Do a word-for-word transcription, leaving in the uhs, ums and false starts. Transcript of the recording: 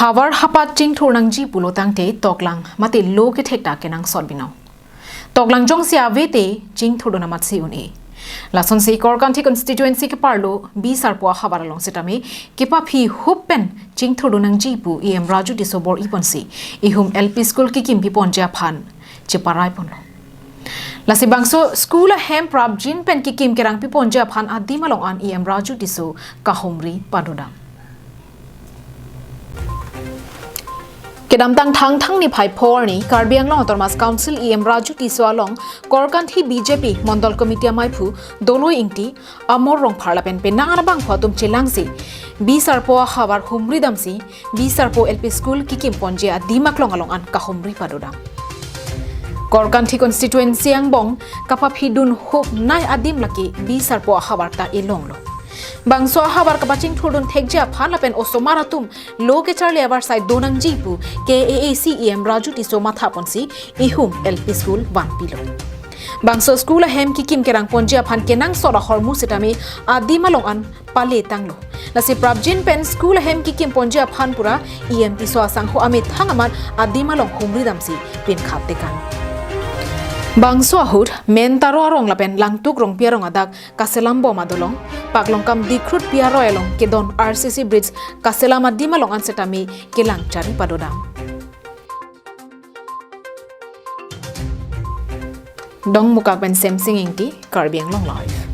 Havar hapat chingthur nangji pulo tangte toklang mate lo kethek ta kenangsot binong. Toklang jongsi ave te chingthurdun amatsi un-e. Lasonsi Korkanthi constituency keparlo Bisarpo ahavar along sitame kepaphi hup pen chingthurdun nangji pu E M Raju Tisso bor-iponsi ihum L P school kikim piponji aphan cheparaiponlo. Lasi bangso school ahem prapjin pen kikim kerang piponji aphan adim along an E M Raju Tisso kahumri padodam. Kedamtang Thangthang niphai phor arni Karbi Anglong Autonomous Council E M Raju Tisso along Korkanthi B J P Mondol Committee amaiphu Doloi Ingti, Amor Rongphar lapen penang anabangphu atum chelangsi Bisarpo ahavar humridamsi Bisarpo L P school kikimponji adim aklong along an kahumri padodam. Korkanthi constituency angbong kapaphidun hupnei adim lake Bisarpo ahavar ta elonglo. Bangso ahavar kapachingthurdun thekji aphan lapen osomar atum lo kecharli avarsai do nangji pu K A A C E M Raju Tisso mathaponsi ihum L P school vanpilo. Bangso school ahem kikim kerangponji aphan kenangsot ahormu sitame adim along an pale tanglo. Lasi prapjin pen school ahem kikimponji aphan pura E M Tisso asangho amethang amat adim along humridamsi pinkhat tekang. Bangso ahut Mentaro arong lapen Langtuk Rongpi arong adak kaselam bom adolong, Paklongkam Dikhrutpi aroi along kedon R C C bridge kaselam adim along an sitame kelang chari padodam. Dongmukak pen Semsing Ingti, Karbi Anglong Live.